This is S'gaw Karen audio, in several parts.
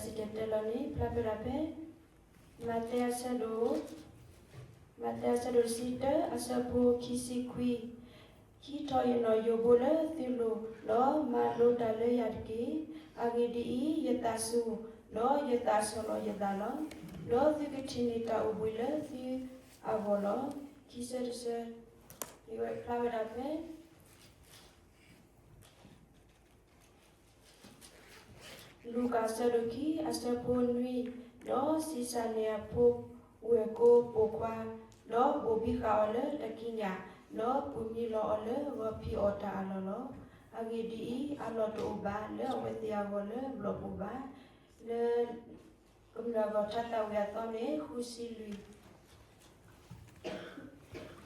စံၣ်တဲၤတဲလီၤန့ၣ် ဖျါဖဲဒၣ်ဖဲ မးသဲအဆၢဒိၣ်, မးသဲအဆၢဒိၣ်တဆံတၢ အဆၢဖိခံဆံခွံ, ဟံးထီၣ်ယနီၣ်ယိးဘိလၢသုလိၤ, ဒီးမၤလိတၢ်လၢယၤတက့ၢ်. အဂ့ၢ်ဒ်အံၤ, ယသးစူၤ, ဒီးယသးဆီၣ်လီၤယသးလီၤ. ဒီးသုကထံၣ်န့ၢ်တၢ်အိၣ်ဘှံးလၢသုအဂီၢ်လီၤ. ခံဆၢတဆၢ, ဖျါဝဲဒၣ်ဖဲ လူၤကၣ်အဆၢဒိၣ်ခံ အဆၢဖိနွံ, ဒီးဆံးစၢ်န့ၢ်အဖိဝဲၢ်ကိာ်ပိာ်ခွါ, ဒီးဘိၣ်ဘံဃာ်အီၤလၢတၢ်ကံးညာ်, ဒီးပှ့ၤမံလီၤအီၤလၢဂီၤဖံးအီၣ်တၢ်အလီၢ်လီၤ. အဂ့ၢ်ဒ်အံၤ, အလီၢ်တအိၣ်ဘၣ်လၢအဝဲသ့ၣ်အဂီၢ်လၢဘျီၣ်ပူၤဘၣ်. လၢကမျၢၢ်အဂီၢ်ထါသးဝံၣ်အသီန့ၣ် ဃုဆံလွံၢ် ထါသး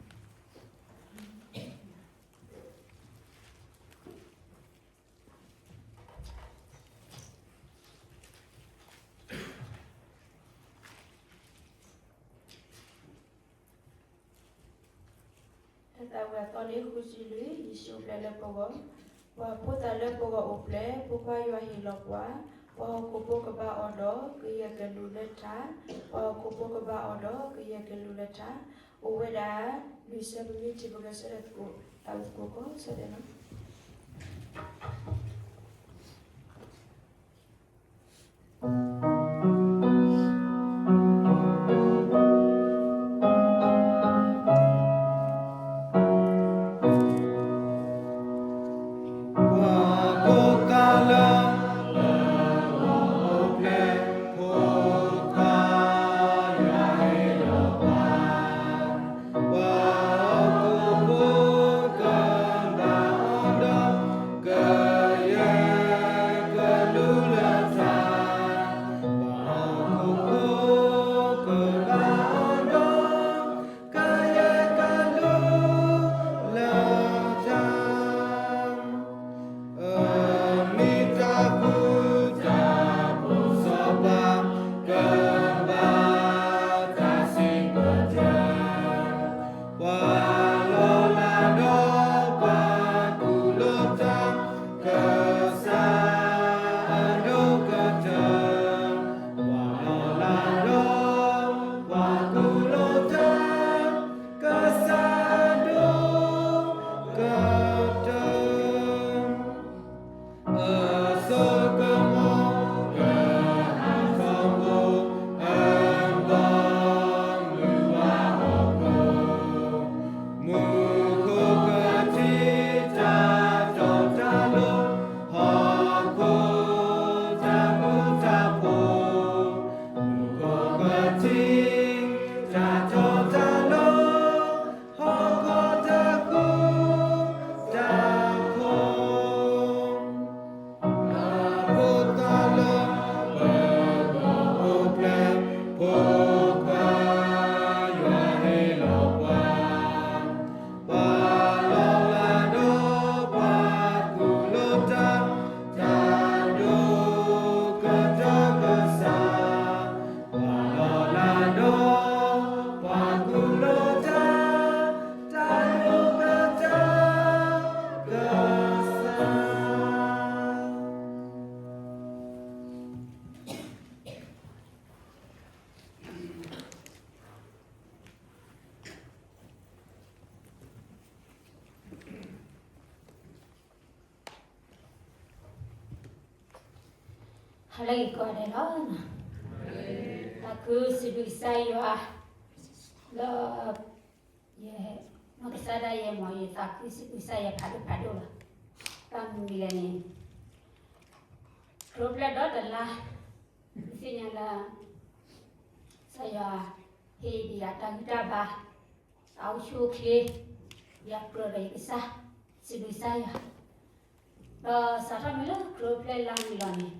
ဝံၣ်အသီန့ၣ် ဃုဆံလွံၢ်, ယ့ၣ်ၡူးအိၣ်ဖျဲၣ်လၢပဂီၢ်, ပှၤဖိသၣ်လၢပဂီၢ်အိၣ်ဖျဲၣ်, ဖိခွါယွၤဟ့ၣ်လီၤပှၤ, ပှၤဟီၣ်ခိၣ်ဖိကဘၣ်အီၣ်ဒီး ကယဲၢ်ကလူးလၢထး, ပှၤဟီၣ်ခိၣ်ဖိကဘၣ်အီၣ်ဒီး ကယဲၢ်ကလူးလၢထး, အိၣ်ဝဲဒၣ် လွံၢ်ဆၢ ပမ့ၢ်ထံၣ်ပကဆၢထၢၣ်သကိး သးဝံၣ်သကိးကီးဆၢဒဲးလီၤ. ဟါလၢဂ့ၤကိးဂၤဒဲးလီၤ. သးခုစံးဘျုးကစၢ်ယွၤ လၢ ယဲ နီၢ်ကစၢ်ဒၣ်ယဲမ့ၢ် ယသးခုစံးဘျုးကစၢ်ယွၤဖးဒိၣ်ဖးဒိၣ်လီၤ. ဘၣ်မနုၤလဲၣ်န့ၣ် ခရံာ်အိၣ်ဖျဲၣ်ဒီတလါ ပသ့ၣ်ညါလၢ ကစၢ်ယွၤ ဟ့ၣ်ဒံးယၤတၢ်ဂံၢ်တၢ်ဘါ, တၢ်အိၣ်ဆူၣ်အိၣ်ချ့, ယကြၢးဒီးယကစၢ်, စံးဘျုးကစၢ်ယွၤ, ဒီးစးထီၣ်မ့ၢ်လၢခရံာ်အိၣ်ဖျဲၣ်လါမုၢ်လီၤန့ၣ်,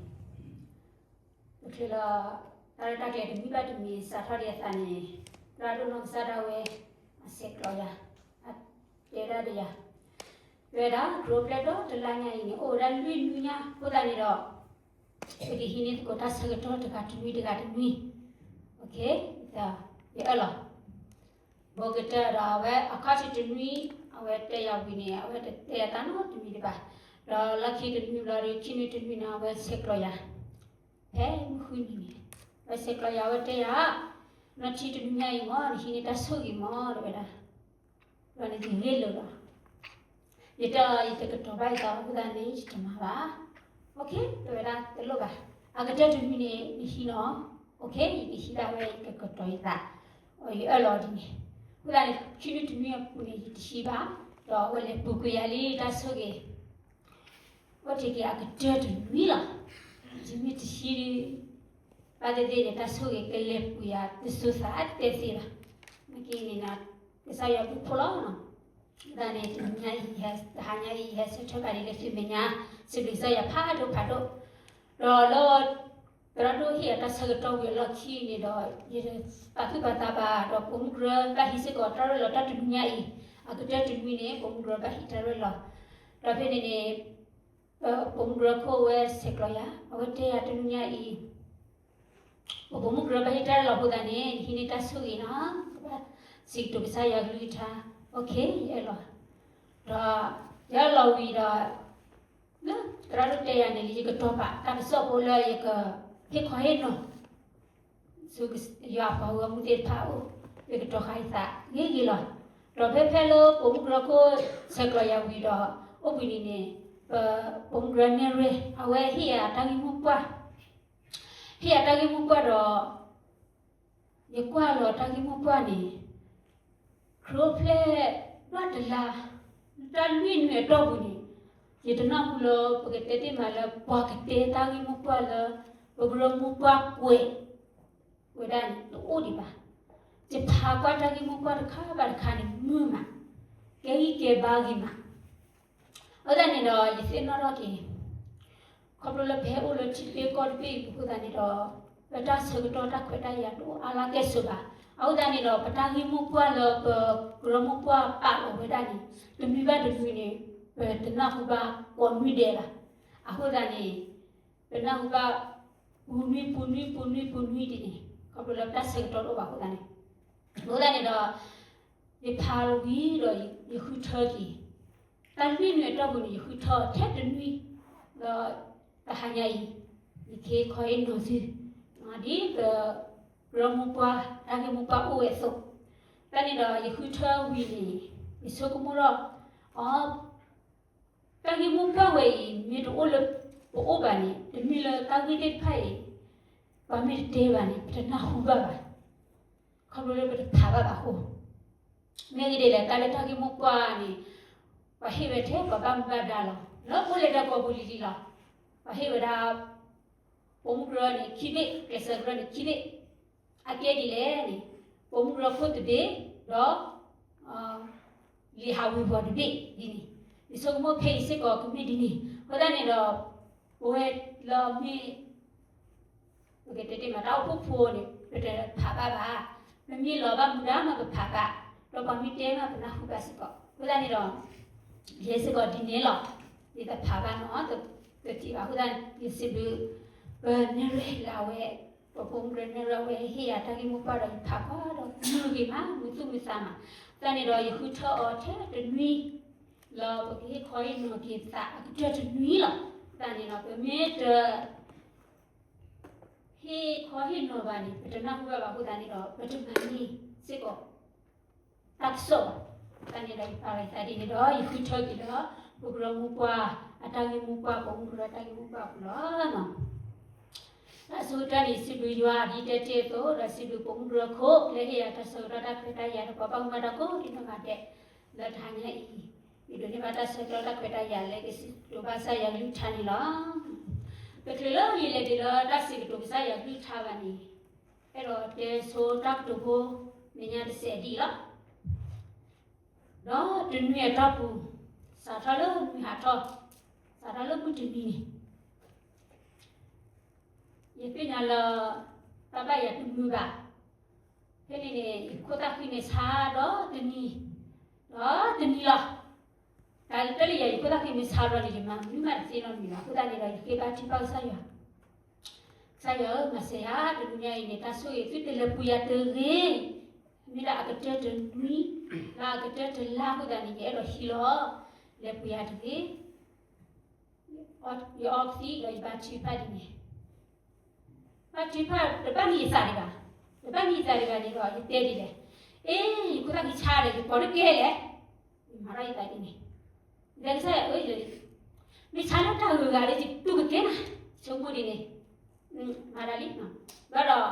တချုးလၢ တၢ်ရဲၣ်တၢ်ကျဲၤတမံၤဘၣ်တမံၤ စးထီၣ်ဒံးအသးန့ၣ်, ပျၢ်ဒိၣ်နီၢ်ကစၢ်ဒၣ်ဝဲ အဆဲးကျိးယၤ, အတဲဒၣ်ဒီးယၤ, ဝဲဒၣ်ခရံာ်အိၣ်ဖျဲၣ်ဒီတလါညါအံၤန့ၣ် အိၣ်ဝဲဒၣ်လွံၢ်နွံညါအဃိသတးန့ၣ်ဒီး ပကဟံးန့ၢ်သကိးတၢ်ဆၢကတီၢ်တဂၤတနွံတဂၤတနွံ, ယအၢၣ်လီၤ, ဘိးကတၢၢ်ဒီးအဝဲအခီၣ်ထံးတနွံ, အဝဲတဲယၤဝံၤန့ၣ် အဝဲတတဲယၤတၢ်နီတမံၤဒံးဘၣ်, ဒီးလီၢ်ခံတနွံဘျီဒီး ခံနွံတနွံန့ၣ် အဝဲဆဲးကျိးယၤ, ဖဲမုၢ်ဃုနံၤန့ၣ် အဝဲဆဲးကျိးယၤ အဝဲတဲယၤ, နီၢ်ထံ တနွံညါအံၤမ့ၢ် နဟံးန့ၢ်တၢ်ဆိၣ်ဂ့ၤမ့ၢ် တဲဝဲဒၣ်, ဒီးန့ၣ်ယဂ့ၢ်လိာ်လီၤ, ယတဲအီၤ ယတကတီၤဘၣ်ယသးအဃိသတးန့ၣ် ယတမၤဘၣ်, အိၣ်ခ့ တဲဝဲဒၣ် တလိၣ်ဘၣ်, အကတၢၢ်တနွံန့ၣ် နဟံးနီၤ, အိၣ်ခ့ ယကဟံးဒၣ်ဝဲ ယကကတီၤယသး, ယအၢၣ်လီၤဒ်န့ၣ်, အဃိသတးန့ၣ် ခံနွံတနွံအပူၤန့ၣ် ယတဟံးဘၣ်, ဒီးအဝဲလဲၤပူၤကွံာ်ယၤလံတၢ်ဆိၣ်ဂ့ၤ အိၣ်တ့ၢ်က့ၤအကတၢၢ်တနွံလီၤ. ယမ့ၢ်တဟံးဒံးဘၣ်သ့ၣ်သ့ၣ်န့ၣ် တၢ်ဆိၣ်ဂ့ၤကလဲၤပူၤယၤတစိၤသးတဲသ့လီၤ. မ့ၢ်က့ၤန့ၣ် ကစၢ်ယွၤဘျုးဖှိၣ်လီၤ. တၢ်န့ၣ် တနံၤညါအံၤ တဟါညါအံၤ ယဟဲဆၢထၢၣ်ဘၣ်ဒ်လဲၣ် သုမဲာ်ညါ စံးဘျုးကစၢ်ယွၤဖးဒိၣ်ဖးဒိၣ်, ဒီးလၢ သရၣ်ဒိၣ်ဟ့ၣ်အတၢ်ဆၢကတီၢ်ဝံၤအလီၢ်ခံန့ၣ်ဒီး ယပာ်သူၣ်ပာ်သးဘၣ် ဒီးပိာ်မုၣ်ကရၢဘၣ်ဟံးစ့ၢ်ကီးတၢ်ရဲၣ်လီၤတၢ်တနွံညါအံၤ, အကတၢၢ်တနွံန့ၣ် ပိာ်မုၣ်ကရၢဘၣ်ဟံးတၢ်ရဲၣ်လီၤ, ဒီးဖဲန့ၣ်န့ၣ် ပိာ်မုၣ်ကရၢခိၣ်ဝဲဆဲးကျိးယၤ အဝဲတဲယၤတနွံညါအံၤ ပပိာ်မုၣ်ကရၢဘၣ်ဟံးတၢ်ရဲၣ်လီၤအဃိသတးန့ၣ် နဟံးန့ၢ်တၢ်ဆိၣ်ဂ့ၤနီၤ, ဘၣ်စံးကတိၤကစၢ်ယွၤကလုၢ်ကထါ, အိၣ်ခ့ ယအၢၣ်လီၤ, ဒီး ယအၢၣ်လီၤဝံၤဒီး လၢသရၣ်ဒိၣ်တဲယၤန့ၣ် ယကတီၤပာ်တၢ်ကစီၣ်ဖိလၢယကဟ့ၣ်ခီဟ့ၣ်နီၤ ဆူယွၤအပှၤဂီၢ်မုၢ်သ့ၣ်တဖၣ်အအိၣ်, ယကတီၤဃာ်ယသးဂ့ၤဂ့ၤလီၤ. ဒီးဖဲဖဲလၢပိာ်မုၣ်ကရၢခိၣ်ဆဲးကျိးယၤဝံၤဒီး အိၣ်ဘှံးနံၤန့ၣ် ပပိာ်မုၣ်ကရၢနဲၣ်ရွဲၣ် အဝဲဟ့ၣ်ယၤတၢ်ဂ့ၢ်မိၢ်ပှၢ်, ဟ့ၣ်ယၤတၢ်ဂ့ၢ်မိၢ်ပှၢ်ဒီး ယကွၢ်လီၤတၢ်ဂ့ၢ်မိၢ်ပှၢ်န့ၣ် ခရံာ်အိၣ်ဖျဲၣ်ဘၣ်တလါ, တၢ်လွံၢ်နွံအတီၢ်ပူၤန့ၣ် ယတနၢ်ဟူလၢပကတဲတ့ၢ်မးလၢ ပှၤကတဲတၢ်ဂ့ၢ်မိၢ်ပှၢ်လၢ ပကရၢမိၢ်ပှၢ်ကွဲးဝဲဒၣ်န့ၣ် တအိၣ်ဒံးဘၣ်. ယဖးကွၢ်တၢ်ဂ့ၢ်မိၢ်ပှၢ်တခါဘၣ်တခါန့ၣ် မုာ်မး, ကဲဂံၢ်ကဲဘါဂ့ၤမး အဃိသတးန့ၣ်ဒီး ယသ့ၣ်နီၣ်ထီၣ်က့ၤ ခီဖျိလၢပဟဲအိၣ်လၢထံတဘ့ၣ်ကီၢ်တဘ့ၣ်အံၤအဃိသတးန့ၣ်ဒီး ပတၢ်ဆၢကတီၢ်တၢ်ခွဲးတၢ်ယာ်တအိၣ်အါလၢကဲဆိးဘၣ်. အဃိသတးန့ၣ်ဒီး ပတၢ်ဂ့ၢ်မိၢ်ပှၢ်လၢပကရၢမိၢ်ပှၢ်ပာ်လီၤဝဲဒၣ်န့ၣ် တနွံဘၣ်တနွံန့ၣ် ပတနၢ်ဟူဘၣ်ကိးနွံဒဲးဘၣ်. အဃိသတးန့ၣ် ပနၢ်ဟူဘၣ် ပူၤနွံ ပူၤနွံ ပူၤနွံ ပူၤနွံဒ်န့ၣ် ခီဖျိလၢပတၢ်ဆၢကတီၢ်တအိၣ်ဘၣ်အဃိသတးန့ၣ်, အဃိသတးန့ၣ်ဒီး ယဖးလီၤဝံၤဒီးယဃုထၢက့ၤ တၢ်လွံၢ်နွံအတီၢ်ပူၤန့ၣ် ယဃုထၢထဲတနွံ, ဒီးတဟါညါအံၤ ယကဟ့ၣ်ခီဟ့ၣ်နီၤသု ဒ်ပကရၢမိၢ်ပှၢ် တၢ်ဂ့ၢ်မိၢ်ပှၢ်အိၣ်ဝဲအသိး, တၢ်န့ၣ်ဒီးယဃုထၢဝံၤန့ၣ် ယဆိကမိၣ်ထီၣ် အ တၢ်ဂ့ၢ်မိၢ်ပှၢ်ဝဲအံၤ မ့ၢ်တအိၣ်လၢပအိၣ်ဘၣ်န့ၣ် တမ့ၢ်လၢတၢ်ဂ့ၢ်သ့ၣ်တဖၣ်အံၤ ပှၤမ့ၢ်တတဲဘၣ်န့ၣ် ပတနၢ်ဟူဘၣ်ဘၣ်, ခီဖျိလၢပတဖးဘၣ်ဘၣ်အဃိ, မ့ၢ်ဂ့ၤဒ်လဲၣ် တၢ်လၢတၢ်ဂ့ၢ်မိၢ်ပှၢ်န့ၣ် ပှၤဟ့ၣ်ဝဲထဲပှၤဘၣ်မူဘၣ်ဒါလီၤ. လၢပအိၣ်လၢတၢ်ကီၢ်ပူၤလံၤလံၤလီၤ. ပှၤဟ့ၣ်ဝဲဒၣ် ပိာ်မုၣ်ကရၢန့ၣ် ခံဘ့ၣ်, ကျဲးစၢးကရၢန့ၣ် ခံဘ့ၣ်, အကဲဒ်လဲၣ်န့ၣ် ပိာ်မုၣ်ကရၢခိၣ်တဘ့ၣ်, ဒီး လံာ်ဟးဝ့ၤဝီၤတဘ့ၣ်ဒ်န့ၣ်, ယဆိကမိၣ်ဖဲအံၤစ့ၢ်ကီးကမ့ၢ်ဒ်န့ၣ်, အဃိသတးန့ၣ်ဒီး ပဝဲလၢမ့ၢ် ပကတဲတ့ၢ်မး တၢ်အိၣ်ဖှိၣ်ဖိန့ၣ် ပတဖးဘၣ်ဘၣ်, ပမ့ၢ်လီၤဘၣ်မူဒါမးပဖးဘၣ်, ဒီးပှၤမ့ၢ်တဲမးပနၢ်ဟူဘၣ်စ့ၢ်ကီး, အဃိသတးန့ၣ်ဒီး ယဲစ့ၢ်ကီးဒ်န့ၣ်လီၤ, ယတဖးဘၣ်နီတထံၣ်ဘၣ်, အဃိသတးန့ၣ် ယစံးဘျုး ပနဲၣ်ရွဲၣ်လၢအဝဲ ပပိာ်မုၣ်ကရၢနဲၣ်ရွဲၣ်အဝဲဟ့ၣ်ယၤတၢ်ဂ့ၢ်မိၢ်ပှၢ်ဒီး ယဖးကွၢ်ဒီးမုာ်ဂ့ၤမး မုာ်သူၣ်မုာ်သးမး, အဃိသတးန့ၣ်ဒီး ယဃုထၢအီၤထဲတနွံ လၢပကဟ့ၣ်ခီဟ့ၣ်နီၤက့ၤသးအကတၢၢ်တနွံလီၤ. အဃိသတးန့ၣ်ဒီး ပမ့ၢ်တ ဟ့ၣ်ခီဟ့ၣ်နီၤဘၣ်န့ၣ် ပတနၢ်ဟူဘၣ်ဘၣ်အဃိသတးန့ၣ်ဒီး ပတမၤန့ၢ်စ့ၢ်ကီး တၢ်ကစီၣ်ဘၣ်. အဃိသတးန့ၣ်ဒီး ယပာ်လီၤယသးဒ်န့ၣ်ဒီး ယဃုထၢက့ၤလၢ ပကရၢမိၢ်ပှၢ် အတၢ်ဂ့ၢ်မိၢ်ပှၢ် ပိာ်မုၣ်ကရၢတၢ်ဂ့ၢ်မိၢ်ပှၢ်အပူၤလီၤ. တၢ်ဆၢကတီၢ်န့ၣ် စံးဘျုးယွၤဒ်တဲတ့ၢ်အသိး ဒီးစံးဘျုးပိာ်မုၣ်ကရၢခိၣ် လၢဟ့ၣ်ယၤတၢ်ဆၢကတီၢ်တၢ်ခွဲးတၢ်ယာ်ဒီး ပှၤဘၣ်မူဘၣ်ဒါကိးဒံနီၢ်ဂၤဒဲး လၢတဟါညါအံၤ ယဒိးန့ၢ်ဘၣ်တၢ်ဆၢကတီၢ်တၢ်ခွဲးတၢ်ယာ်လၢကစံးကတိၤဘၣ်ကစၢ်ယွၤကလုၢ်ကထါန့ၣ်လီၤ. တချုးလၢယလဲၤဒံးလၢတၢ်စံးကတိၤကစၢ်ယွၤကလုၢ်ကထါဘၣ်န့ၣ် အဲၣ်ဒိးတဲဆိတၢ်ကတိၤဖိ မဲာ်ညါတစဲးဒ်အံၤလီၤ. ဒီးတနွံအတီၢ်ပူၤ စးထီၣ်လၢမုၢ်ဟးထီၣ်, စးထီၣ်လၢမုၢ်တနံၤန့ၣ် ယသ့ၣ်ညါလၢ တၢ်ဘၣ်ယၤတမုာ်ဘၣ်. ဖဲန့ၣ်န့ၣ် ယခိၣ်သၣ်ဃံမ့ၢ်ဆါဒီးတနံၤ, ဒီးတနံၤလီၤ. တၢ်လၢယၤ ယခိၣ်သၣ်ဃံမ့ၢ်ဆါဘျီန့ၣ် ယမၤမနုၤမးတသ့နီတမံၤဘၣ်. အဃိသတးန့ၣ်ဒီး ယဃ့ဘါထုကဖၣ်ကစၢ်ယွၤ, ကစၢ်ယွၤဧၢ, မၤစၢၤယၤ တနွံညါအံၤန့ၣ် တၢ်ဆိၣ်ဂ့ၤသုတလဲၤပူၤယၤတဂ့ၤ. မ့ၢ်ဒၣ်အကတၢၢ်တနွံ, လၢအကတၢၢ်တလါအဃိသတးန့ၣ် ယအဲၣ်ဒိးဟံးလီၤ, လဲၤပူၤယၤတဂ့ၤ. ယအီကသံၣ်ဒီးယဘါထုကဖၣ်ဒ်န့ၣ်, ဘါထုကဖၣ်တဘၣ်မံယသးဒံးဘၣ်, တဘၣ်မံယသးဒံးဘၣ်န့ၣ်ဒီး ယတဲဒ်လဲၣ်, အ့ ယခိၣ်သၣ်ခံဆါဒီး ယကိးတကဲလဲၣ်, ယမၤထီၣ်ယသးဒ်န့ၣ်, ဒီးကစၢ်ယွၤအၢ မ့ၢ်ဆါလၢတၢ်ဂုၤဂၤဒီး ယတူၢ်ကကဲနၤ, ဆိကမိၣ်ဒ်န့ၣ်, မၤဒၣ်လံ, ဘၣ်ဒီး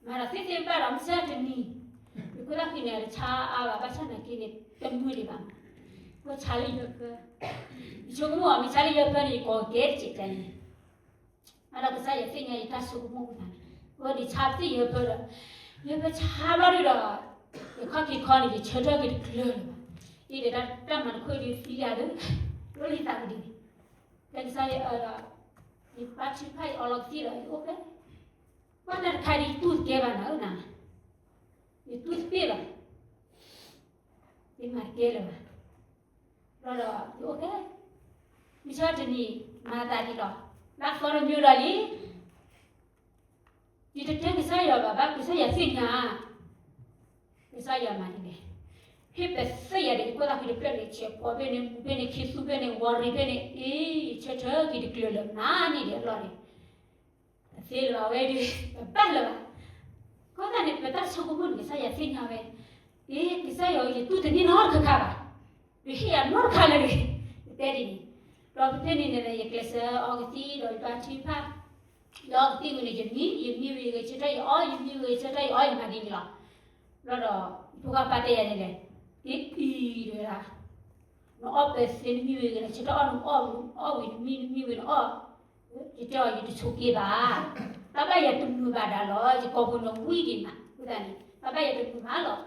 မၤဒီးသ့သ့ဘၣ်ဒီး မုၢ်ဆါတနံၤ, ယခိၣ်သၣ်ခံန့ၣ် တဆါအါဘၣ် ဘၣ်ဆၣ်နာ်က့န့ၣ် တမုာ်ဒံးဘၣ်, ယဆါလၢယဲၢ်ဖျၢၣ်, ယဆိကမိၣ်အီၤ မ့ၢ်ဆါလၢယဲၢ်ဖျၢၣ်န့ၣ် ယကိးကဲတကဲးန့ၣ်, ဘၣ်ဒီးကစၢ်ယွၤသ့ၣ်ညါယတၢ်ဆိကမိၣ်အသးန့ၣ်, အဝဲဒ်ဆါသ့ၣ်ယဲၢ်ဖျၢၣ်ဒီး, ယဲၢ်ဖျၢၣ်ဆါဘျီဒုဒီး, ယခီၣ်ခံခီန့ၣ် ယဆၢထၢၣ်က့ၤတကျၢၤလၢၤဘၣ်, အ့ဒီးတၢ်မၤတခီဒုးသံလၢအဒၢး, ဒိလံသးကဒုန့ၣ်, ဒီးကစၢ်ယွၤအၢဒီး, ယဘါထုကဖၣ်ယအီလီၤကသံၣ်ဒီး ယအိၣ်ဖဲ ကွၢ်တၢ်တခါဒ်ယတူၢ်တကဲဘၣ်နၤဧၢနၤ, ယတူၢ်တပ့ၢ်ဘၣ်, ယမၤတကဲလၢၤဘၣ်, ဘျီဒီးယအိၣ်ဖဲ, မုၢ်ဆါတနံၤ, မၤသးဒ်လီၤ, လၢသီတမံၤဒီးလံ, ယတတဲကစၢ်ယွၤဘၣ်ဘၣ် ကစၢ်ယွၤသ့ၣ်ညါ, ကစၢ်ယွၤမၤဒ်လဲၣ်, ဟ့ၣ်ပသ့ၣ်ယၤဒီး ယခိၣ်သၣ်ခံတဖျၢၣ်န့ၣ် ဆဲးဖီဘ့ၣ်န့ၣ် မူဘ့ၣ်န့ၣ် ခံသူဘ့ၣ်န့ၣ် ဝီၤရံၤဘ့ၣ်န့ၣ် အ့ ယဆၢထၢၣ်က့ၤတကျၢၤလၢၤ မၤန့ၢ်ဒံးအလီၢ်န့ၣ် တသ့လၢၤဘၣ်ဝဲဒီး တဘၣ်လၢၤဘၣ်. အဃိသတးန့ၣ် ပတၢ်ဆိကမိၣ်န့ၣ် ကစၢ်ယွၤသ့ၣ်ညါဝဲ, အ့ ကစၢ်ယွၤဧၢ ယတူၢ်တန့ၢ်နီတခါခါဘၣ်, ယဟ့ၣ်ယၤနီတခါလၢာ်ဂ့ၤ, ယတဲဒ်န့ၣ်, ဒီးဖဲန့ၣ်န့ၣ် ယကျဲးစၢးအီကသံၣ်ဒီးယဘါထုကဖၣ်, ယအီကသံၣ်ဝံၤန့ၣ် ယမံ ယမံဝံၤဂဲၤဆၢထၢၣ်ယအီ ယမံဝံၤဂဲၤဆၢထၢၣ်ယအီ ယမၤဒ်န့ၣ်လီၤ. ဘျီဒီး ယဖိခွါပာ်တဲယၤဒ်လဲၣ်, အ့အံၤ တဲဝဲဒၣ် နအီၣ်ပသ့နမံဝံၤဂဲၤဆၢထၢၣ်အီၣ် နအီၣ်ဝံၤနမံ နမံဝံၤနအီၣ်, ယတဲအီၤ ယတဆိးက့ဘၣ်, တၢ်ဘၣ်ယၤတမုာ်ဘၣ်ဒၣ်လီၤ ယကိာ်ပူၤန့ၣ်ဝံၤဒံးမး, အဃိသတးန့ၣ် တၢ်ဘၣ်ယၤတမုာ်ဘၣ်လီၤ,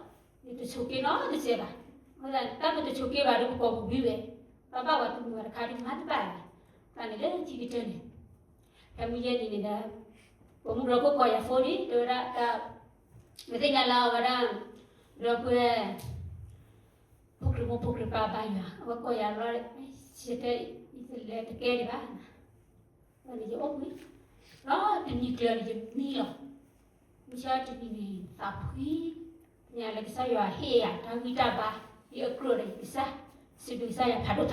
ယတဆိးက့နီတစဲးဘၣ်, အဃိသတးန့ၣ် တၢ်ပတဆိးက့ဘၣ်ဒီးပကိာ်ပူၤဝံၤဝဲ, တၢ်ဘၣ်ဝဲတမုာ်ဘၣ်တခါဒီးမၤတဘၣ်လဲၣ်, အဃိသတးန့ၣ် လၢခံကတၢၢ်န့ၣ် ဖဲမုၢ်ယဲၢ်နံၤန့ၣ်ဒီး ပမုၢ်ဒီးခိၣ်ကိးယၤဖိဒံး တဲဝဲဒၣ်, မ့ၢ်သ့ၣ်ညါလၢအဝဲဒၣ် ဒီပုၢ်ဝဲၢ် ဖိၣ်ဃံမိၢ်ဖိၣ်ဃံပၢ်ဘါယွၤ အဝဲကိးယၤလီၤ, ဆၢတဲ ယတလဲၤတကဲဒံးဘၣ်, ဝဲန့ၣ်ယအိၣ်ကွံာ်, ဒီးတနံၤကျၢၤန့ၣ်ယမံလီၤ, မုၢ်ဆါတနံၤန့ၣ် သးဖှံ, သ့ၣ်ညါလၢကစၢ်ယွၤဟ့ၣ်ယၤတၢ်ဂံၢ်တၢ်ဘါ, ယအကြၢးဒီးယကစၢ်, စံးဘျုးကစၢ်ယွၤဖး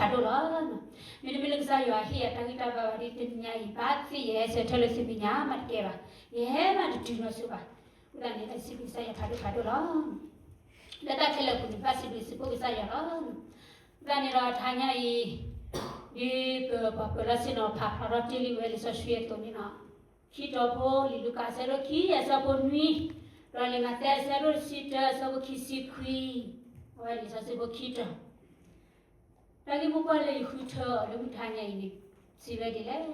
ဒိၣ်ဖးဒိၣ်လီၤ. မ့တမ့ၢ်လၢကစၢ်ယွၤဟ့ၣ်ယၤတၢ်ဂံၢ်တၢ်ဘါဘၣ်ဒီး တနံၤညါအံၤ ဘၣ်သ့ၣ်ယဟဲဆၢထၢၣ်လၢသုမဲာ်ညါမးတကဲဘၣ်, ယဟဲမးတတုၤနီတစဲးဘၣ်, အဃိသတးန့ၣ် စံးဘျုးကစၢ်ယွၤဖးဒိၣ်ဖးဒိၣ်လီၤ. လၢတၢ်ခဲလၢာ်အပူၤန့ၣ် ဘၣ်စံးဘျုးစံးဖှိၣ်ကစၢ်ယွၤလီၤ. အဃိသတးန့ၣ်ဒီးတဟါညါအံၤ, ဒ်ပပှၤပၢၤလီၢ်ဆ့ၣ်နီၤ ဖးဖျါထီၣ်တ့ၢ်လံဝဲလံာ်စီဆှံအသိးန့ၣ်လီၤ. ခံတီၤဖိ လံာ်လူၤကၣ်အဆၢဒိၣ်ခံ အဆၢဖိနွံ, ဒီးလံာ်မးသဲအဆၢဒိၣ်တဆံတၢ အဆၢဖိခံဆံခွံ, အဝဲလံာ်စီဆှံဖိခံတီၤ တၢ်ဂ့ၢ်မိၢ်ပှၢ်လၢယဃုထၢအီၤလၢမုၢ်တဟါညါအံၤန့ၣ်, စံးဝဲဒ်လဲၣ်,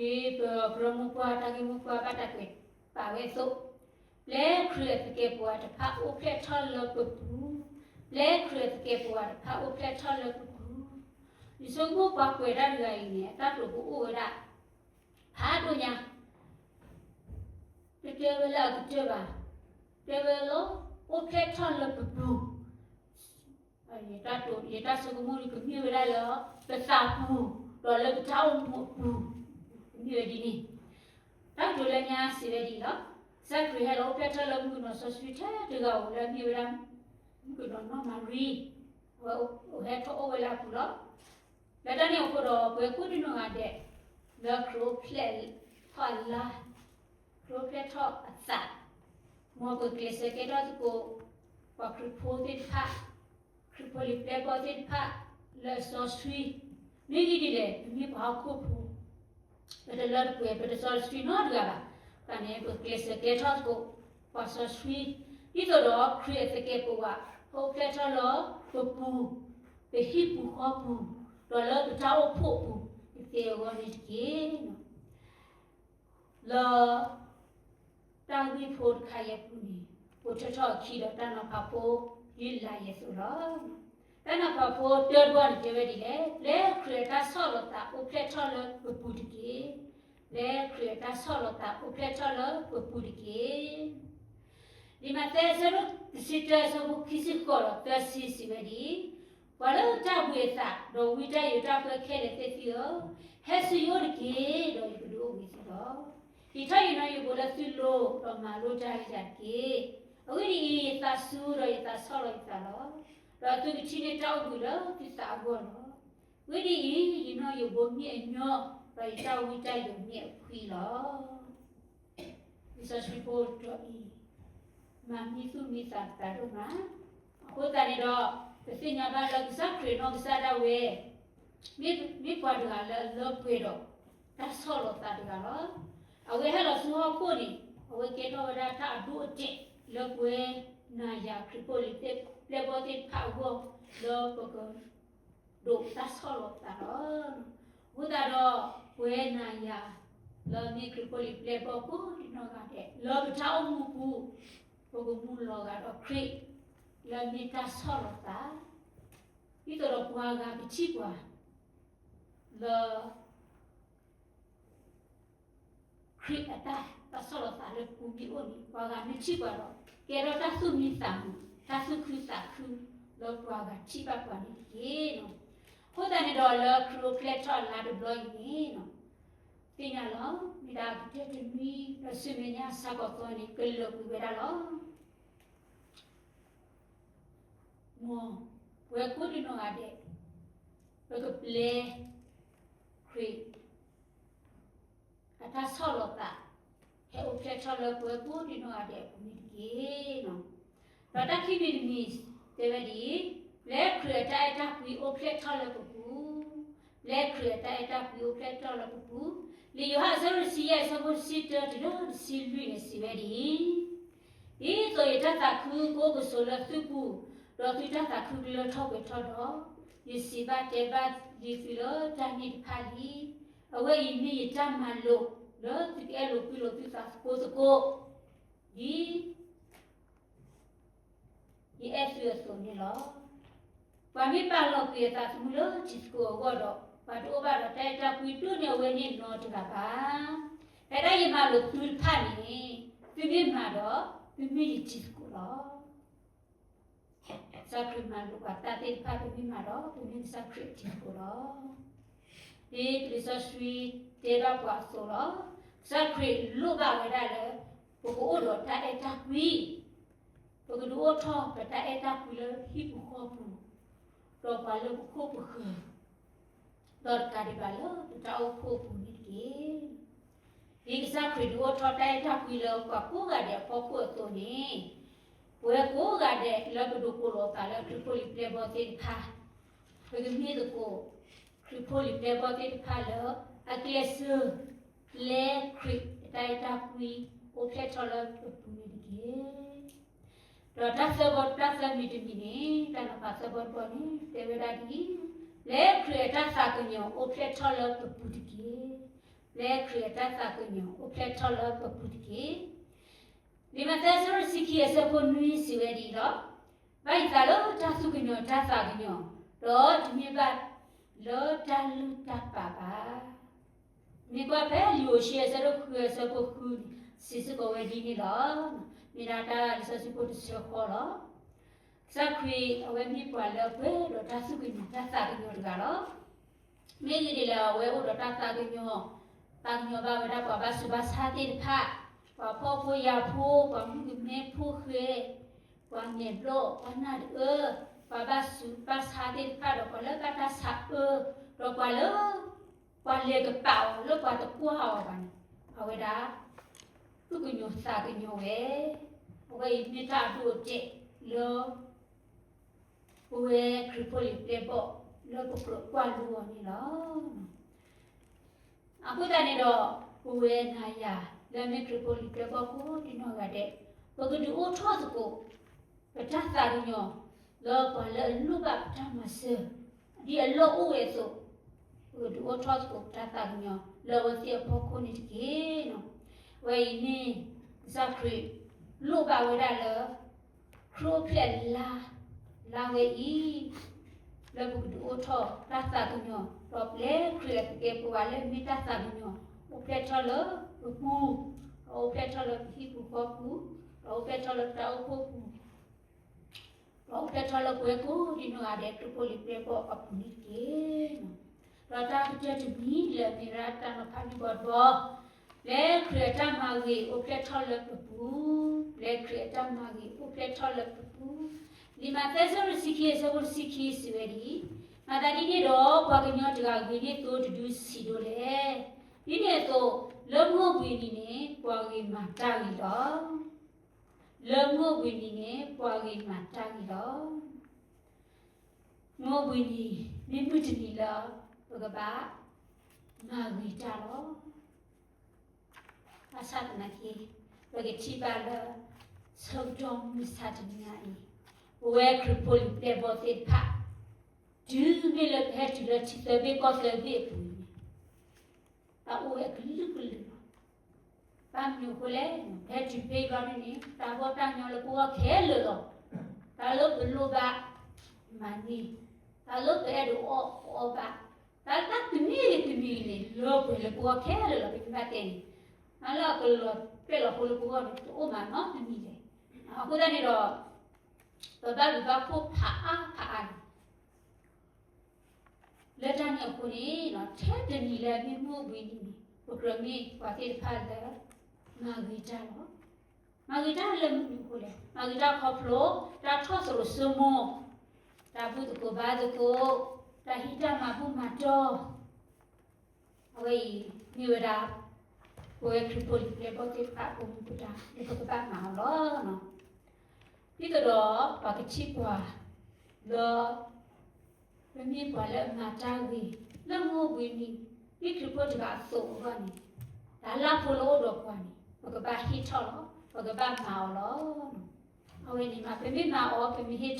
ဒ်ပကရၢမိၢ်ပှၢ်တၢ်ဂ့ၢ်မိၢ်ပှၢ်ဘၣ်တၢ်ကွဲးပာ်ဝဲအသိး, ပျဲခရံာ်အသကဲးပဝးတဖၣ်အိၣ်ဖျဲၣ်ထီၣ်လၢပပူၤ, ပျဲခရံာ်အသကဲးပဝးတဖၣ်အိၣ်ဖျဲၣ်ထီၣ်လၢပပူၤ, ယဆိကမိၣ်ပှၤကွဲးတၢ်တဂၤအံၤန့ၣ် အတၢ်တိာ်ကအိၣ်ဝဲဒၣ် ဖးဒိၣ်ညါ တတဲဝဲလၢအကတၢၢ်ဘၣ်, တဲဝဲလၢ အိၣ်ဖျဲၣ်ထီၣ်လၢပပူၤ, ယတၢ်ဆိကမိၣ်န့ၣ် ကမ့ၢ်ဝဲဒၣ်လၢ ပသးပူၤ, ဒီးလၢပတၢ်အိၣ်မူအပူၤ, ကမ့ၢ်ဝဲဒ်န့ၣ်, တၢ်ကတိၤလၢညါစံးဝဲဒ်အံၤလီၤ. ကစၢ်ခရံာ်ဟဲလီၤအိၣ်ဖျဲၣ်ထီၣ်လၢမုၣ်ကနီၤစီဆှံထဲတဂၤဧိၤလၢအမ့ၢ်ဝဲဒၣ် မုၣ်ကနီၤနီၢ်မၤရံ, အဝဲအိၣ်ဟဲထီၣ်အိၣ်ဝဲလၢအပူၤလီၤ. လၢတၢ်န့ၣ်အဃိဒီး ပဝဲကိးဒံနီၢ်ဂၤဒဲး လၢခရံာ်အိၣ်ဖျဲၣ်ထီၣ်အလါ, ခရံာ်အိၣ်ဖျဲၣ်ထီၣ်အသး, မ်ပကျဲးစၢးကဲထီၣ်သကိး ပှၤခရံာ်ဖိသ့ၣ်တဖၣ်, ခရံာ်ဖိလံၤပျဲၢ်ဘီၣ်သ့ၣ်တဖၣ် လၢအစီဆှံ, မ့ၢ်ဂ့ၢ်ဒ်လဲၣ် ပမ့ၢ်ပှၤဟီၣ်ခိၣ်ဖိ ပတလၢတပှဲၤ ပတစီတဆှံနီတဂၤဘၣ်. အဃိသတးန့ၣ် ပကျဲးစၢးကဲထီၣ်သကိး ပှၤစီဆှံ, ဒ်သိးဒီးခရံာ်အသကဲးပဝး ကအိၣ်ဖျဲၣ်ထီၣ်လၢပပူၤ, ပဟံၣ်ပူၤဃီပူၤ, ဒီးလၢပတၢ်အိၣ်ဖှိၣ်အပူၤ ကသ့အဂီၢ်န့ၣ်တက့ၢ်. လၢ တၢ်ဂ့ၢ်ဖိတခါအံၤအပူၤန့ၣ် ပိာ်ထွဲထီၣ်အခံဒီးတၢ်နီၤဖးဖိ ဒ်လာ်အံၤအသိးလီၤ. တၢ်နီၤဖးဖိတၢတဘီန့ၣ် တဲဝဲဒ်လဲၣ်, ပျဲခရံာ်အတၢ်ဆီၣ်လီၤသးအိၣ်ဖျဲၣ်ထီၣ်လၢပပူၤတက့ၢ်. ပျဲခရံာ်အတၢ်ဆီၣ်လီၤသးအိၣ်ဖျဲၣ်ထီၣ်လၢပပူၤတက့ၢ်. လံာ်မးသဲအဆၢဒိၣ်တဆံတၢ အဆၢဖိခံဆံဃိးဒီးသၢဆံ စံးဝဲဒ်အံၤ, ပှၤလၢတၢ်ဘှံးအသး ဒီးဝံတၢ်ယိးတၢ်ပၢခဲလၢာ်သ့ၣ်သုဧၢ, ဟဲဆူယအိၣ်တက့ၢ်, ဒီးယကဒုးအိၣ်ဘှံးသုလီၤ. ဟံးထီၣ်ယနီၤယိးဘိလၢသုလိၤ, ဒီးမၤလိတၢ်ဂ့ၤယၤတက့ၢ်. အဂ့ၢ်ဒ်အံၤ, ယသးစူၤဒီးယသးဆီၣ်လီၤယသးလီၤ. ဒီးသုကထံၣ်န့ၢ်တၢ်အိၣ်ဘှံးလၢသုသးအဂီၢ်လီၤ. အဂ့ၢ်ဒ်အံၤ, ယနီၤယိးဘိမ့ၢ်အညီ ဒီးယတၢ်ဝံတၢ်ယိးမ့ၢ်အဖှံလီၤ. လံာ်စီဆှံဖိတတီၤအံၤ မၤမံသူၣ်မံသးပသးဒိၣ်မး, အဃိသတးန့ၣ်ဒီး ပသ့ၣ်ညါဘၣ်လၢကစၢ်ခရံာ်နီၢ်ကစၢ်ဒၣ်ဝဲ မ့ၢ်ပှၤတဂၤလၢအလၢပှဲၤဒီး တၢ်ဆီၣ်လီၤသးတဂၤလီၤ. အဝဲဟဲလီၤဆူဟီၣ်ခိၣ်န့ၣ် အဝဲကဲထီၣ်ဝဲဒၣ်တၢ်အဒိအတဲာ်လၢပဝဲနၤယၤခရံာ်ဖိလံၤပျဲၢ်ဘီၣ်သ့ၣ်တဖၣ်အဂီၢ် လၢပက ဒိးတၢ်ဆီၣ်လီၤသးလီၤ. အဃိသတးဒီး ပဝဲနၤယၤ လၢမ့ၢ်ခရံာ်ဖိလံၤပျဲၢ်ဘီၣ်ကိးဒံနီၢ်ဂၤဒဲး လၢပတၢ်အိၣ်မူပူၤ ပကမူလီၤဂာ်ဒီးခရံာ် လၢမ့ၢ်တၢ်ဆီၣ်လီၤသး ဒ်သိးဒီးပှၤဂၤကထံၣ်ပှၤ လၢ ခရံာ်အတၢ် တၢ်ဆီၣ်လီၤသးလၢပူၤမ့ၢ်အိၣ်န့ၣ် ပှၤဂၤမ့ၢ်ထံၣ်ပှၤဒီး ကဲထီၣ်တၢ်သူၣ်မံသးမုာ် တၢ်သူၣ်ခုသးခု လၢပှၤဂၤထံၣ်ဘၣ်ပှၤန့ၣ်တက့ၢ်. အဃိသတးန့ၣ်ဒီး လၢခရံာ်အိၣ်ဖျဲၣ်ထီၣ်အလါတဘျီအံၤန့ၣ် သ့ၣ်ညါလီၤ. မ့ၢ်ဒၣ်ကတၢၢ်တနွံ ဒီးဆူမဲာ်ညါဆၢကတီၢ်သီန့ၣ် ကလၢာ်ကွံာ်ဝဲဒၣ်လီၤ. မ်ပဝဲကိးဒံနီၢ်ဂၤဒဲး ပကပျဲ ခရံာ် အတၢ်ဆီၣ်လီၤသး ဟဲအိၣ်ဖျဲၣ်ထီၣ်လၢ ပဝဲကိးဒံနီၢ်ဂၤဒဲးအပူၤန့ၣ်တက့ၢ်. ဒီးတၢ်ခံမံၤတမံၤ တဲဝဲဒ်အံၤ, ပျဲခရံာ်အတၢ်အဲၣ်တၢ်ကွံအိၣ်ဖျဲၣ်ထီၣ်လၢပပူၤ, ပျဲခရံာ်အတၢ်အဲၣ်တၢ်ကွံအိၣ်ဖျဲၣ်ထီၣ်လၢပပူၤ, လံာ်ယိၤဟၣ်အဆၢဒိၣ်တဆံယဲၢ်အဆၢဖိတဆံတၢတုၤလၢတဆံလွံၢ်န့ၣ်စံးဝဲဒ်အံၤ, ဒ်သိးယတၢ်သးခုကအိၣ်ကဆိးလၢသုပူၤ, ဒီးသုတၢ်သးခုကလၢထီၣ်ပှဲၤထီၣ်ဒီး, ယစံးဘၣ်တဲဘၣ်ဒ်သုလၢတၢ်န့ၣ်တဖၣ်လံ. အဝဲအံၤမ့ၢ်ယတၢ်မၤလိာ် လၢသုကအဲၣ်လိာ်ကွံလိာ်သုသးသကိးသကိး, ဒ် ယအဲၣ်သုအသိးန့ၣ်လီၤ. ပှၤမ့ၢ်ပာ်လီၤကွံာ်အသးသမူလၢတံၤသကိးအဂီၢ်ဒီး, ပှၤတအိၣ်ဘၣ်ဒီးတၢ်အဲၣ်တၢ်ကွံဒိၣ်န့ၢ်အဝဲန့ၣ်နီတဂၤဘၣ်. ဖဲဒၣ်ယမၤလိာ်သုတဖၣ်န့ၣ်, သုမ့ၢ်မၤဒီး, သုမ့ၢ်ယတံၤသကိးလီၤ. ကစၢ်ခရံာ်မၤလိာ်ပှၤတၢ်သ့ၣ်တဖၣ် ပမ့ၢ်မၤဒီး ပမ့ၢ်ကစၢ်ခရံာ်အတံၤသကိးလီၤ. ဒ်လံာ်စီဆှံတဲဘၣ်ပှၤအသိးလီၤ. ကစၢ်ခရံာ်လိၣ်ဘၣ်ဝဲဒၣ်လၢ ပကအိၣ်ဒီးတၢ်အဲၣ်တၢ်ကွံ, ပကဒုးအိၣ်ထီၣ်ပတၢ်အဲၣ်တၢ်ကွံလၢဟံၣ်ပူၤဃီပူၤ, ဒီးပှၤလၢပခိၣ်ပဃၢၤ, ဒီးတကးဒံးဘၣ်လၢပတၢ်အိၣ်ဖှိၣ်အပူၤန့ၣ်တက့ၢ်. ဒ်ကစၢ်ခရံာ်ဒုးအိၣ်ထီၣ်တၢ်အဲၣ်တၢ်ကွံလၢပှၤကိးဂၤဒဲးအဖီခိၣ်အသိးန့ၣ်, ပဝဲကိးဂၤဒဲးလၢပဒိးကိးလီၤသးလၢခရံာ်ဖိလံၤပျဲၢ်ဘီၣ်သ့ၣ်တဖၣ်, ပကမ့ၢ်သကိး ခရံာ်ဖိလံၤပျဲၢ်ဘီၣ်သ့ၣ်တဖၣ်လၢ အကျဲးစၢး ပျဲခရံာ်အတၢ်အဲၣ်တၢ်ကွံ အိၣ်ဖျဲၣ်ထီၣ်လၢပပူၤန့ၣ်တက့ၢ်. ဒီးတၢ်သၢဘီတၢ်သၢမံၤတမံၤန့ၣ်, တၢ်နီၤဖးသၢဘီတဘီန့ၣ် တဲဝဲဒၣ်ဒ်အံၤ, ပျဲခရံာ်အတၢ်သးကညီၤအိၣ်ဖျဲၣ်ထီၣ်လၢပပူၤတက့ၢ်. ပျဲခရံာ်အတၢ်သးကညီၤအိၣ်ဖျဲၣ်ထီၣ်လၢပပူၤတက့ၢ်. လံာ်မးသဲအဆၢဒိၣ်တဆံခံအဆၢဖိနွံစံးဝဲဒ်အံၤလီၤ. ဘၣ်ယသးလၢတၢ်သူၣ်ကညီၤတၢ်သးကညီၤ, ဒီးတမ့ၢ်ဘၣ်လၢတၢ်လုၢ်တၢ်ပာ်ဘၣ်. မ့ၢ်ကွၢ်ဖဲလံာ်ဧိၤၡ့အဆၢဒိၣ်ဃုအဆၢဖိဃုန့ၣ် စံးစ့ၢ်ကီးဝဲဒ်န့ၣ်လီၤ. မ့ၢ်ဒၣ်တၢ်လံာ်စီဆှံဖိတဆၢဃီလီၤ. ကစၢ်ခရံာ်အဝဲမ့ၢ်ပှၤလၢအပှဲၤဒီးတၢ်သူၣ်ကညီၤတၢ်သးကညီၤတဂၤလီၤ. မ့ၢ်ဂ့ၢ်ဒ်လဲၣ် အဝဲအိၣ်ဒီးတၢ်သးကညီၤ, သးကညီၤဘၣ်ဝဲဒၣ်ပှၤဘၣ်ဆူးဘၣ်ဆါသ့ၣ်တဖၣ်, ပှၤဖှီၣ်ဖိယာ်ဖိ, ပှၤမုၣ်ကမဲဖိဃဲ, ပှၤမဲာ်ဘျီၣ်, ပှၤနၢ်တအၢ, ပှၤဘၣ်ဆူးဘၣ်ဆါသ့ၣ်တဖၣ်ဒီးပှၤလၢဘၣ်တၢ်ဆါအၢ, ဒီးပှၤလၢ ပှၤလဲၤကပာ်အီၤလၢပှၤတကွၢ်အီၤဘၣ်န့ၣ်, အဝဲဒၣ် သူၣ်ကညီၤသးကညီၤဝဲ, အဝဲအံၤမ့ၢ်တၢ်အဒိအတဲာ်လၢ ပဝဲခရံာ်ဖိလံၤပျဲၢ်ဘီၣ်လၢပကြၢးကွၢ်လိအီၤန့ၣ်လီၤ. အဃိသတးန့ၣ်ဒီး ပဝဲနၤယၤလၢမ့ၢ်ခရံာ်ဖိလံၤပျဲၢ်ဘီၣ်ကိးဒံနီၢ်ဂၤဒဲး, ပကဒုးအိၣ်ထီၣ်သကိး ပတၢ်သးကညီၤ လၢပှၤလၢအလိၣ်ဘၣ်ပတၢ်မၤစၢၤ ဒ်အလီၢ်အိၣ်ဝဲအသိး, ပကဒုးအိၣ်ထီၣ်သကိးပတၢ်သးကညီၤလၢအဝဲသ့ၣ်အဖီခိၣ်န့ၣ်တက့ၢ်. အဝဲအံၤမ့ၢ် ကစၢ်ခရံာ်လိၣ်ဘၣ်ဝဲဒၣ်လၢ ခရံာ်အိၣ်ဖျဲၣ်လါ လါဝဲအံၤ လၢပကဒုးအိၣ်ထီၣ်တၢ်သးကညီၤ, ဒီးပျဲခရံာ်အသကဲးပဝးလၢမ့ၢ်တၢ်သးကညီၤ အိၣ်ဖျဲၣ်ထီၣ်လၢပပူၤ, ဒီးအိၣ်ဖျဲၣ်ထီၣ်လၢပဟံၣ်ပူၤဃီပူၤ, ဒီးအိၣ်ဖျဲၣ်ထီၣ်လၢပတၢ်အိၣ်ဖှိၣ်ပူၤ, ဒီးအိၣ်ဖျဲၣ်ထီၣ်လၢပဝဲကိးဒံနီၢ်ဂၤဒဲးခရံာ်ဖိလံၤပျဲၢ်ဘီၣ်အပူၤန့ၣ်တက့ၢ်. ဒီးတၢ်ကတၢၢ်တမံၤလၢမ့ၢ်ဝဲဒၣ်တၢ်နီၤဖးမုၢ်ဘီတဘီ, ပျဲခရံာ်အတၢ်မၤဂ့ၤအိၣ်ဖျဲၣ်ထီၣ်လၢပပူၤ, ပျဲခရံာ်အတၢ်မၤဂ့ၤအိၣ်ဖျဲၣ်ထီၣ်လၢပပူၤ, လံာ်မးသဲအဆၢဒိၣ်တဆံခံအဆၢဖိတဆံခံစံးဝဲဒ်အံၤ, မၤသးဒ်န့ၣ်ဒီး ပှၤကညီတဂၤဂ့ၤန့ၢ်သိတဒုဆံးဒိၣ်လဲၣ်. ဒ်န့ၣ်အသိး, လၢမုၢ်အိၣ်ဘှံးနံၤန့ၣ် ပှၤဂ့ၤမၤတၢ်ဂ့ၤလီၤ. လၢမုၢ်အိၣ်ဘှံးနံၤန့ၣ် ပှၤဂ့ၤမၤတၢ်ဂ့ၤလီၤ. မုၢ်အိၣ်ဘှံးနံၤ မ့ၢ်မုၢ်တနံၤလၢ ပကဘၣ်မၤဂ့ၤတၢ်လီၤ. ဘၣ်ဆၣ်သနာ်က့ ပကထံၣ်ဘၣ်လၢ ဆၢကတီၢ်မုၢ်မဆါတနံၤညါအံၤ, ပဝဲခရံာ်ဖိလံၤပျဲၢ်ဘီၣ်သ့ၣ်တဖၣ် တုၤမ့ၢ်လၢပဟဲတုၤလၢထံသၢဘ့ၣ်ကီၢ်သၢဘ့ၣ်အပူၤန့ၣ် တၢ်အိၣ်ဝဲအကလုာ်ကလုာ်လီၤ. ဘၣ်မနုၤအဃိလဲၣ်, ပဟဲတုၤဖဲအံၤဘျီန့ၣ်န့ၣ် တၢ်ဂီၢ်တၢ်ညီလၢပဂီၢ်ခဲလၢာ်လီၤ. တၢ်လၢပလိၣ်ဘၣ် မၤန့ၢ်, တၢ်လၢပအဲၣ်ဒိးအီၣ် ပအီၣ်ဘၣ်, တၢ်လၢတၢ်တမံၤဂ့ၤတမံၤဂ့ၤန့ၣ် လၢပှဲၤလၢပဂီၢ်ခဲလၢာ်လီၤ. ပမ့ၢ်ဘၣ်တဲန့ၣ် တၢ်လၢအကလီၤပဲာ်လီၤဖိလၢပဂီၢ်န့ၣ် တအိၣ်မးနီတမံၤလဲၣ်. အဃိသတးန့ၣ်ဒီး ပဘၣ်ဘျုးဘၣ်ဖှိၣ်ဖးအါဖးအါန့ၣ် လၢတၢ်န့ၣ်အဃိန့ၣ် ထဲတနံၤလၢမ့ၢ်မုၢ်အိၣ်ဘှံးနံၤန့ၣ် ပကြၢးမ့ၢ်ပှၤသ့ၣ်တဖၣ်လၢ မၤဂ့ၤတၢ်လီၤ. မၤဂ့ၤတၢ်လၢမနုၤအဃိလဲၣ်, မၤဂ့ၤတၢ်ခီဖျိ တၢ်ထီၣ်သရိာ်စိမိၤ, တၢ်ဘူၣ်သကိးဘါသကိး, တၢ်ဟံးတၢ်မၤဘူၣ်မၤတီၢ် အဝဲအံၤ မ့ၢ်ဝဲဒၣ် ပဝဲခရံာ်ဖိလံၤပျဲၢ်ဘီၣ်သ့ၣ်တဖၣ်အပူၤမူပူၤတၢ် လၢပကဘၣ်မၤအီၤလီၤ. ဒ်သိးဒီး ပှၤကထံၣ်ပှၤလၢ ပမ့ၢ်ပှၤလၢအမၤတၢ်ဂ့ၤ လၢမုၢ်အိၣ်ဘှံးနံၤ ဒ်ခရံာ်ဖိတဂၤအသိးအဂီၢ်န့ၣ်, တၢ်လၢဖိလၢအိၣ်ဒီးပှၤန့ၣ် ပကဘၣ်ဟ့ၣ်ထီၣ်လီၤ, ပကဘၣ်မၤအီၤလီၤ. အဝဲန့ၣ်မး ပမ့ၢ်မၤအီၤ ပမ့ၢ်ဟ့ၣ်ထီၣ်အီၤန့ၣ်ဒီး ပှၤကထံၣ်ဘၣ်ပှၤ ပှၤကထံၣ်ဝဲဒၣ်န့ၣ်လီၤ. အဃိသတးန့ၣ်ဒီး ပသ့ၣ်ညါလီၤ, ပမ့ၢ်ပှၤဟီၣ်ခိၣ်ဖိ ပဂံၢ်စၢ် ပတလၢပှဲၤနီတဂၤ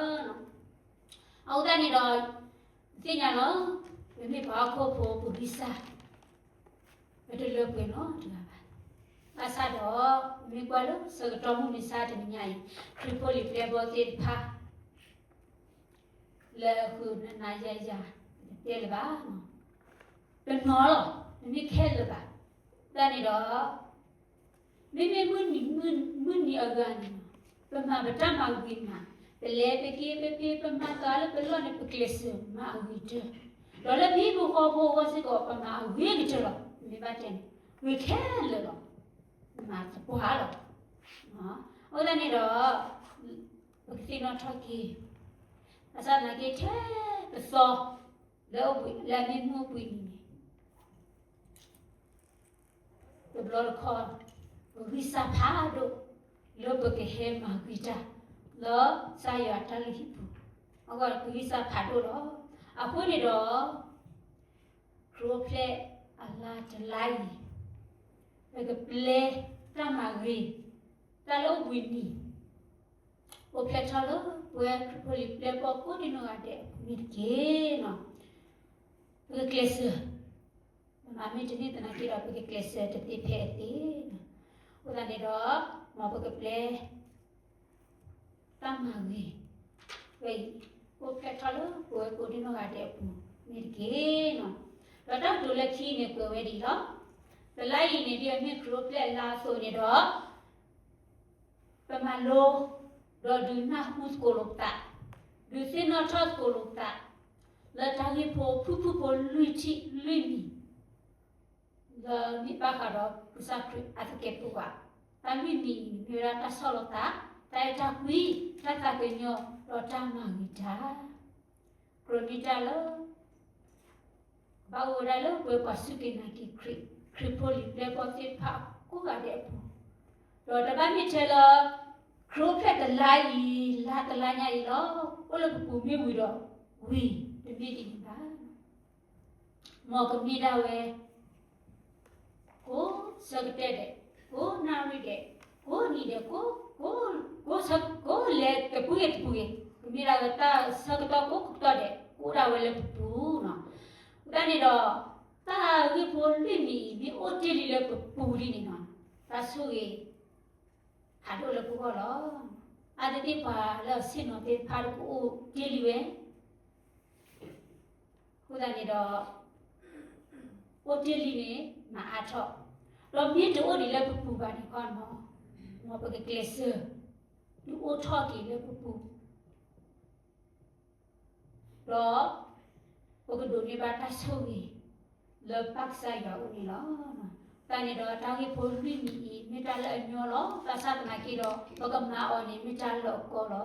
ဘၣ်. ဘၣ်ဆၣ်ဒီး ပမ့ၢ်ကွၢ်လၢဆၢကတီၢ်မုၢ်မဆါတနံၤညါအံၤ ခရံာ်ဖိလံၤပျဲၢ်ဘီၣ်သ့ၣ်တဖၣ် လၢအဃုာ်နၤနၤယၤယၤ တတဲလၢၤဘၣ်, တနီၤလီၤ, တမ့ၢ်ခဲလၢာ်ဘၣ်. တၢ်န့ၣ်ဒီး မ့မ့ၢ်မုၢ်နံၤ မုၢ်နံၤအဂၤန့ၣ်, ပမၤပတၢ်မၤဂ့ၤမး, ပလဲၤပက့ၤပဖံး ပမၤသးလၢပလီၢ်န့ၣ် ပကျဲးစၢးမၤအဂ့ၤတၢၢ်, ဒီးလၢပဟံၣ်ဖိဃီဖိအဂီၢ်စ့ၢ်ကီး ပမၤအဂ့ၤကတၢၢ်လီၤ. မ့ၢ်ဘၣ်တဲန့ၣ် ဂ့ၤခဲလၢာ်လီၤ, မၤသပှၢ်လီၤ. အဃိသတးန့ၣ်ဒီး ပကသ့ၣ်နီၣ်ထီၣ်က့ၤ ဘၣ်ဆၣ်သနာ်က့ ထဲပသီ လၢအမ့ၢ်မုၢ်အိၣ်ဘှံးနံၤန့ၣ် တဘျီတခီၣ် ပဂံၢ်စၢ်ဖးဒိၣ် လၢပကဟဲမၤဂ့ၤတၢ် လၢကစၢ်ယွၤအတၢ်လုၢ်ဟံၣ်ပူၤ, အဂီၢ်ပဂံၢ်စၢ်ဖးဒိၣ်လီၤ. အဃိန့ၣ်ဒီး ခရံာ်အိၣ်ဖျဲၣ်အလါတလါအံၤ ပကပျဲတၢ်မၤဂ့ၤ တၢ်လၢအိၣ်ဘှံးနံၤ အိၣ်ဖျဲၣ်ထီၣ်လၢပဝဲခရံာ်ဖိလံၤပျဲၢ်ဘီၣ်ကိးဒံနီၢ်ဂၤဒဲးအပူၤန့ၣ်တက့ၢ်. ပကကျဲးစၢး, ပမၤမ့ၢ်တန့ၢ်သနာ်က့ဒီး ပကကျဲးစၢးတသ့ဖဲအသ့. အဃိသတးန့ၣ်ဒီး မ်ပကပျဲ တၢ်မၤဂ့ၤ ဝဲအံၤ အိၣ်ဖျဲၣ်ထီၣ်လၢပဝဲကိးဒံနီၢ်ဂၤဒဲးအပူၤန့ၣ်တက့ၢ်. ဒီးတၢ်ကတိၤလၢခံန့ၣ်ကွဲးဝဲဒ်အံၤလီၤ. တလါအံၤန့ၣ် ဒ်အမ့ၢ်ခရံာ်အိၣ်ဖျဲၣ်အလါအသိးန့ၣ်ဒီး ပမၤလိ ဒီးဒုးနၢ်ဟူသကိးလိာ်ပသး, ဒုးသ့ၣ်နီၣ်ထီၣ်သကိးလိာ်ပသး လၢတၢ်ဂ့ၢ်ဖိဖုၣ်ဖုၣ်ဖိလွံၢ်ထံၣ်လွံၢ်မံၤ လၢမ့ၢ်ဘၣ်ဃးဒီးကစၢ်ခရံာ်အသကဲးပဝး, တၢ်လွံၢ်မံၤအံၤ မ့ၢ်ဝဲဒၣ်တၢ်ဆီၣ်လီၤသး, တၢ်အဲၣ်တၢ်ကွံ, တၢ်သးကညီၤ, ဒီးတၢ်မၤဂ့ၤတၢ် ကြၢးမ့ၢ်တၢ်လၢ ဘၣ်အိၣ်ဝဲဒၣ်လၢပဝဲပှၤစူၢ်က့ၤနာ်က့ၤခရံာ်, ခရံာ်ဖိလံၤပျဲၢ်ဘီၣ်သ့ၣ်တဖၣ်ကိးဂၤဒဲးအပူၤ, ဒီးတဘၣ်မ့ၢ်ထဲလၢ ခရံာ်အိၣ်ဖျဲၣ်တလါအံၤ လါတလါညါအံၤလီၤ. အိၣ်လၢပပူၤမ့ၢ်ဝံၤဒီးဝံၤ, တမ့ၢ်ဒ်န့ၣ်ဘၣ်. မ်ကမ့ၢ်ဒၣ်ဝဲ ကိးဆၢကတီၢ်ဒဲး, ကိးနၣ်ရံၣ်ဒဲး, ကိးနံၤဒဲး, ကိး, ကိး, ကိးဆၢ, ကိးလဲၤတပူၤဂ့ၤတပူၤဂ့ၤ, ကမ့ၢ်ဒၣ်ဝဲတၢ်ဆၢကတီၢ်ကိးကတီၢ်ဒဲး ကအိၣ်ဒၣ်ဝဲလၢပပူၤနီၤ. အဃိသတးန့ၣ်ဒီး တၢ်ဂ့ၢ်ဖိလွံၢ်မံၤအံၤ မ့ၢ်အိၣ်တ့ၢ်လံလၢပပူၤလံန့ၣ်နီၤ, တၢ်ဆိၣ်ဂ့ၤ ဖးဒိၣ်လၢပဂီၢ်လီၤ. အါတက့ၢ်ပှၤလၢအဆ့ၣ်နီၤသ့ၣ်တဖၣ်ဒီးကအိၣ်တ့ၢ်လံဝဲ အဃိသတးန့ၣ်ဒီး အိၣ်တ့ၢ်လံန့ၣ် မၤအါထီၣ်, ဒီးမ့ၢ်တအိၣ်ဒံးလၢပပူၤဘၣ်န့ၣ်ခီနီၤ, မ်ပကကျဲးစၢး ဒုးအိၣ်ထီၣ်က့ၤလၢပပူၤ ဒီး ပကဒိးန့ၢ်ဘၣ်တၢ်ဆိၣ်ဂ့ၤ လၢပၢ်ကစၢ်ယွၤအအိၣ်န့ၣ်လီၤ. အဃိသတးန့ၣ်ဒီး တၢ်ဂ့ၢ်ဖိလွံၢ်မံၤအံၤ မ့ၢ်တၢ်လၢအညီလီၤ. ဘၣ်ဆၣ်သနာ်က့ဒီး ပကမၤအီၤန့ၣ် မ့ၢ်တၢ်လၢအကီလီၤ.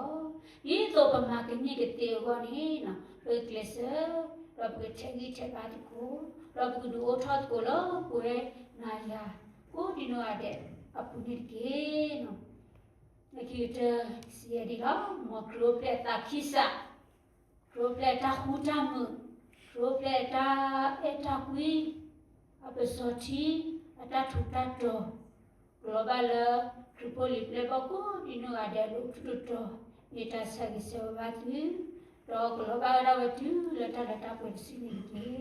ဒ်သိးပမၤကန့ၢ်ကသ့အဂီၢ်န့ၣ်, ပကကျဲးစၢး, ဒီးပကထဲးဂံၢ်ထဲးဘါသကိး, ဒီးပကဒုးအိၣ်ထီၣ်သကိးလၢပဝဲနၤယၤ, ကိးဒံနီၢ်ဂၤဒဲးအပူၤန့ၣ်တက့ၢ်. လၢခံကတၢၢ်စံးဝဲဒ်လီၤ, မ်ခရံာ်အိၣ်ဖျဲၣ်အသးခံစး, ခရံာ်အိၣ်ဖျဲၣ်အတၢ်ဃူတၢ်မုာ်, ခရံာ်အိၣ်ဖျဲၣ်အတၢ်အဲၣ်တၢ်ကွံ, အပစီၤထံ, အတၢ်ထူးတၢ်တီၤ, ကလီၤဘၣ်လၢ ခရံာ်ဖိလံၤပျဲၢ်ဘီၣ်ကိးဒံနီၢ်ဂၤဒဲးအလိၤထူးတတီၤ, မ့ၢ်တၢ်ဆၢဂ့ၤဆၢဝါဘၣ်သု, ဒီးကလီၤဘၣ်ဝဲဒၣ်ဝဲတုၤလၢတၢ်လၤတၢ်ပှဲၤတစုန့ၣ်တက့ၢ်.